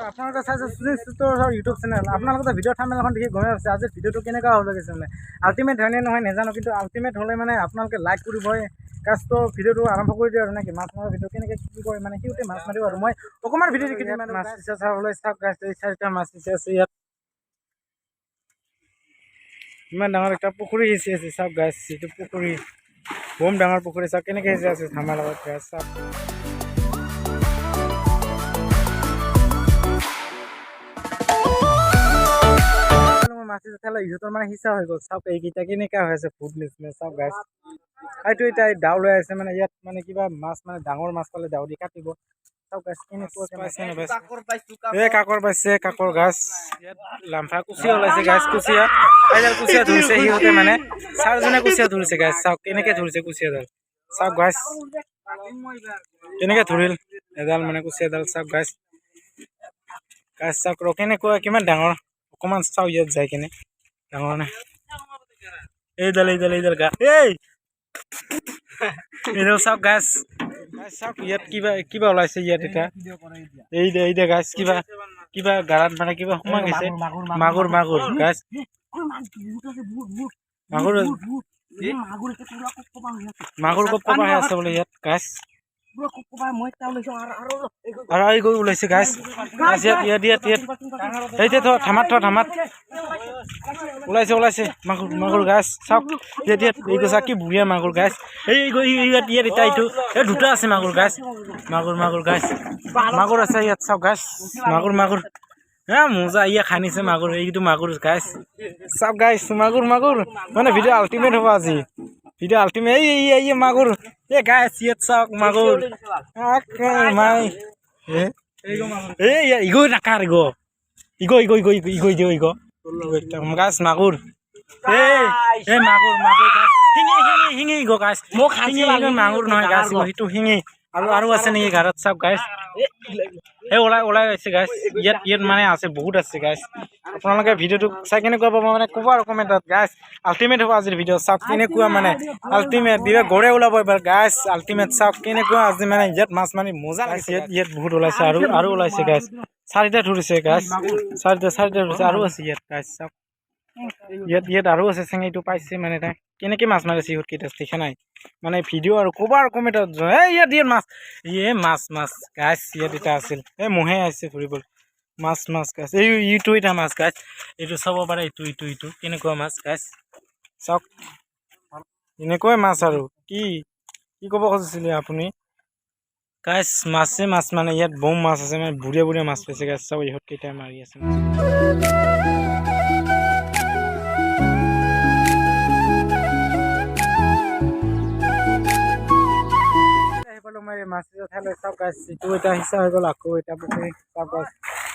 আপোনালোকে চাইছে Sujit YouTube channel. আপোনালোকে ভিডিঅ' থাম্বনেইলখন দেখি গমেই পাইছে আজিৰ ভিডিঅ'টো কেনেকুৱা হ'ব লাগিছে। মানে আল্টিমেট হয়নে নহয় নাজানো, কিন্তু আল্টিমেট হ'লে মানে আপোনালোকে লাইক কৰিবই। কাজটো ভিডিঅ'টো আৰম্ভ কৰি দিওঁ আৰু নেকি, মাছ মৰা ভিডিঅ' কেনেকৈ কি কৰে, মানে সিহঁতে মাছ মাৰিব আৰু মই অকণমান ভিডিঅ' দেখি দিম। মাছ সিঁচা চাবলৈ চাওক গাছ, এই চাৰিটা মাছ সিঁচি আছে ইয়াত। ইমান ডাঙৰ এটা পুখুৰী সিঁচি আছে, চাওক গাছ, এইটো পুখুৰী, বম ডাঙৰ পুখুৰী। চাওক কেনেকৈ সিঁচি আছে ধামাৰ লগত গাছ, চাওক। মাছ সিঁচা ইহঁতৰ মানে সিঁচা হৈ গ'ল। চাওক এইকেইটা কেনেকুৱা হৈ আছে, ভূত নিচিনা, চাওক গাছ। এইটো এতিয়া দাও লৈ আছে, মানে ইয়াত মানে কিবা মাছ, মানে ডাঙৰ মাছ পালে দাও দি কাটিব। চাওক গাছ কেনেকুৱা। এই কাকৰ পাইছে, কাকৰ গাছ। ইয়াত লাম্ফা কুচিয়া ওলাইছে গাছ, কুচিয়া, এইডাল কুচিয়া ধৰিছে সিহঁতে, মানে চাৰিজনে কুচিয়া ধৰিছে গাছ। চাওক কেনেকে ধৰিছে কুচিয়াডাল, চাওক গাছ কেনেকে ধৰিল এডাল, মানে কুচিয়াডাল। চাওক গাছ, গাছ চাওক ৰ কেনেকুৱা, কিমান ডাঙৰ, অকণমান চাওঁ ইয়াত যাই কেনে ডাঙৰ নে। এইডাল এইডাল এইডাল গা, এই এইডাল চাওক গাছ, গাছ চাওক ইয়াত কিবা কিবা ওলাইছে ইয়াত এতিয়া। এই দে, এই দে গাছ, কিবা কিবা গাৰাত মানে কিবা সোমাই গৈছে। মাগুৰ, মাগুৰ গাছ, মাগুৰ, মাগুৰ ক'ত ক'বা আছে বোলে ইয়াত গাছ। আৰু এই গৈ ওলাইছে গাছ, গাছ ইয়াত ইয়াত ইয়াত ইয়াত এইতে থ, ধামাত থ, ধামাত ওলাইছে, ওলাইছে মাগুৰ, মাগুৰ গাছ। চাওক ইয়াত ইয়াত এই চাওক কি বুঢ়ীয়া মাগুৰ গাছ। এই গৈ ইয়াত ইয়াত এতিয়া এইটো, এই দুটা আছে মাগুৰ গাছ, মাগুৰ, মাগুৰ গাছ, মাগুৰ আছে ইয়াত। চাওক গাছ, মাগুৰ, মাগুৰ, হে মজা, ইয়া খানিছে মাগুৰ, এইটো মাগুৰ গাছ। চাওক গাছ, মাগুৰ, মাগুৰ, মানে ভিডিঅ' আল্টিমেট হ'ব আজি, ভিডিঅ' আল্টিমেট। এই এই মাগুৰ, এই গাছ ইয়াত চাওক মাগুৰ। মাই এই ইগো নাকাৰ, ইগো ইগো ইগো ইগো ইগো ইগো ইগো গাছ, মাগুৰ, এই এই মাগুৰ, মাগুৰ গাছ, শিঙি, শিঙি, শিঙি ইগো গাছ, শিঙি, মাগুৰ নহয় গাছ, সেইটো শিঙি। আৰু আৰু আছে নেকি ঘৰত? চাওক গাছ, এই ওলাই ওলাই আছে গাছ ইয়াত, ইয়াত মানে আছে, বহুত আছে গাছ। আপোনালোকে ভিডিঅ'টো চাই কেনেকুৱা পাব মানে ক'ব আৰু কমেণ্টত গাছ। আল্টিমেট হ'ব আজিৰ ভিডিঅ', চাওক কেনেকুৱা মানে আল্টিমেট, কিবা গড়ে ওলাব এবাৰ গাছ, আল্টিমেট। চাওক কেনেকুৱা আজি মানে ইয়াত মাছ মানে মজা লাগিছে। ইয়াত ইয়াত বহুত ওলাইছে, আৰু আৰু ওলাইছে গাছ, চাৰিটা ধৰিছে গাছ, চাৰিটা, চাৰিটা ধৰিছে, আৰু আছে ইয়াত গাছ। চাওক ইয়াত ইয়াত আৰু আছে, চেঙেইটো পাইছে মানে তাই কেনেকৈ মাছ মাৰিছে ইহঁতকেইটা দেখা নাই মানে ভিডিঅ' আৰু ক'ব আৰু কমেণ্টত। এই ইয়াত ইয়াত মাছ, এই মাছ, মাছ গাছ, ইয়াত এটা আছিল, এই মহে আহিছে ধৰিবলৈ। মাছ, মাছ গাছ, এই ইটো এটা মাছ গাছ, এইটো চাব পাৰে, এইটো ইটো ইটো কেনেকুৱা মাছ গাছ। চাওক এনেকুৱাই মাছ আৰু কি কি ক'ব খুজিছিলে আপুনি গাছ? মাছে মাছ, মানে ইয়াত বম মাছ আছে, মানে বুঢ়ীয়া বুঢ়ীয়া মাছ পাইছে গাছ। চাওক ইহঁতকেইটাই মাৰি আছে। মই মাছ ঠাইলৈ চাওক গাছ, ইটো এটা সিঁচা হৈ গ'ল, আকৌ এটা পুখুৰী। চাওক গাছ,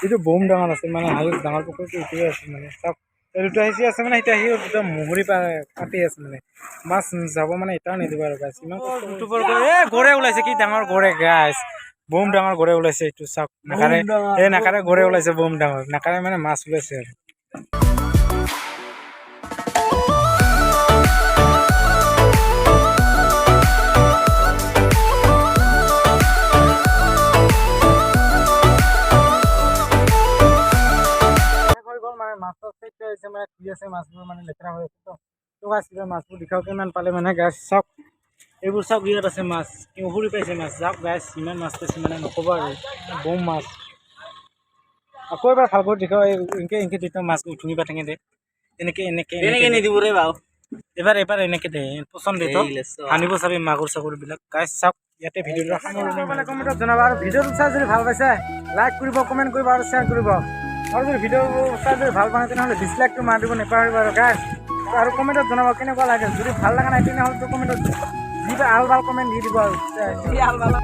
এইটো বম ডাঙৰ আছিল, মানে হাইষ্ট ডাঙৰ পুখুৰীটো এইটোৱে আছিল মানে। চাওক এই দুটা সিঁচি আছে, মানে এতিয়া সি দুটা মহৰি পাতি আছে, মানে মাছ যাব মানে এটাও নিদিব আৰু গাছ। ইমান এই গড়ে ওলাইছে, কি ডাঙৰ গড়ে গাছ, বম ডাঙৰ গড়ে ওলাইছে এইটো। চাওক নাকাৰে, এই নাকাৰে গড়ে ওলাইছে, বম ডাঙৰ নাকাৰে, মানে মাছ ওলাইছে আৰু। মানে মাছৰ হৈছে, মানে ধুই আছে মাছবোৰ, মানে লেতেৰা হৈ আছে। তো গাছ কিবা মাছবোৰ দেখাওক কিমান পালে মানে গাছ। চাওক এইবোৰ, চাওক ইয়াত আছে মাছ, উফৰি পাইছে মাছ। যাওক গাছ, ইমান মাছ পাইছে মানে নক'ব আৰু, বম মাছ। আকৌ এবাৰ ভাল কৰি দেখাওক, এনেকৈ এনেকৈ তেতিয়া মাছ উঠুনি পাঠেঙে দে, এনেকৈ এনেকৈ এনেকৈ নিদিব ৰে বাও, এবাৰ এবাৰ এনেকৈ দে, পচন্দ দে, তো আনিব চাবি মাগুৰ চাগুৰবিলাক গাছ। চাওক ইয়াতে ভিডিঅ'টো সামৰণি মানে কমেণ্টত জনাব, আৰু ভিডিঅ'টো চাই যদি ভাল পাইছে লাইক কৰিব, কমেণ্ট কৰিব আৰু শ্বেয়াৰ কৰিব। আৰু যদি ভিডিঅ' চাই যদি ভাল পোৱা নাই তেনেহ'লে ডিছলাইকটো মাৰি দিব নাপাহৰিব আৰু গাছ। আৰু কমেণ্টত জনাব কেনেকুৱা লাগে, যদি ভাল লগা নাই তেনেহ'লেতো কমেণ্টত যিবা আল ভাল কমেণ্ট দি দিব আৰু।